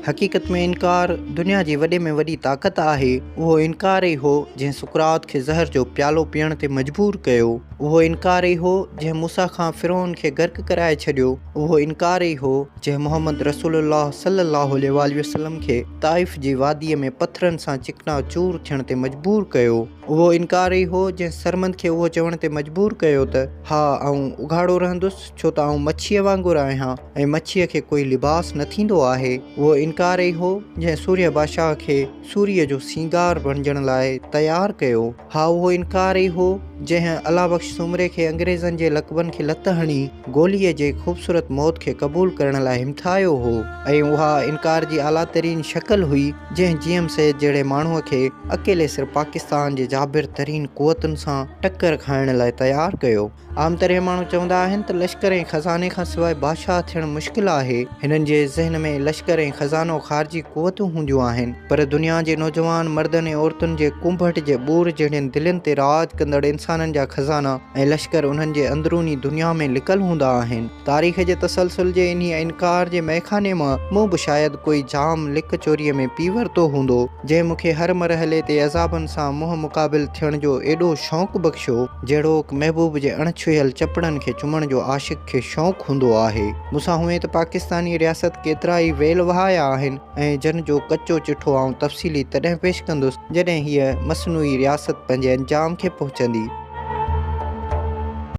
حقيقت ۾ انڪار دنيا جي وڏي ۾ وڏي طاقت آهي. اهو انڪار ئي هو جنهن سقراط کي زهر جو پيالو پيئڻ تي مجبور ڪيو. اهو انڪار ئي هو جنهن موسيٰ کان فرعون کي غرق ڪرائي ڇڏيو. اهو انڪار ئي هو جنهن محمد رسول الله صلي الله عليه واٰله وسلم کي طائف جي واديء ۾ پٿرن سان چڪنا چور ٿيڻ تي مجبور ڪيو. اهو انڪار ئي هو جنهن سرمد کي اهو چوڻ تي مجبور ڪيو ته، ها آئون اگهاڙو رهندس ڇو ته آئون مڇيء وانگر آهيان ۽ مڇيء کي ڪوئي لباس نه ٿيندو آهي. اهو انڪار ئي هو جنهن سورهيه بادشاهه کي سوريء جو سينگار بڻجڻ لاء تيار ڪيو. ها اهو انڪار ئي هو جنهن الله بخش سومري کي انگريزن جي لقبن کي لت هڻي گوليء جي خوبصورت موت کي قبول ڪرڻ لاء همٿايو هو ۽ اها انڪار جي اعليٰ ترين شڪل هئي جنهن جي ايم سيد جهڙي ماڻهوء کي اڪيلي سر پاڪستان جي جابر ترين قوتن سان ٽڪر کائڻ لاء تيار ڪيو. عام طرح ماڻهو چوندا آهن ته لشڪر ۽ خزاني کان سواء بادشاهه ٿيڻ مشڪل آهي. هنن جي ذهن ۾ لشڪر ۽ خزانو خارجي قوتون هونديون آهن. پر دنيا جي نوجوان مردن ۽ عورتن جي ڪنڀٽ جي ٻور جهڙين دلين تي راڄ ڪندڙ انسانن جا خزانا ۽ لشڪر انهن جي اندروني دنيا ۾ لڪل هوندا آهن. تاريخ جي تسلسل جي انهيء انڪار جي مئخاني مان مون به شايد ڪوئي جام لڪ چوريء ۾ پي ورتو هوندو، جنهن مون کي هر مرحلي تي عذابن سان منهن مقابل ٿيڻ جو ايڏو شوق بخشيو، جهڙوڪ محبوب جي اڻ ڇهيل چپڙن کي چمڻ جو عاشق کي شوق هوندو آهي. مون سان هونئن ته پاڪستاني رياست ڪيترا ئي ويل وهايا آهن ۽ جن جو ڪچو چٺو آئون تفصيلي تڏهن پيش ڪندس، جڏهن هيء مصنوعي رياست پنهنجي انجام کي پهچندي.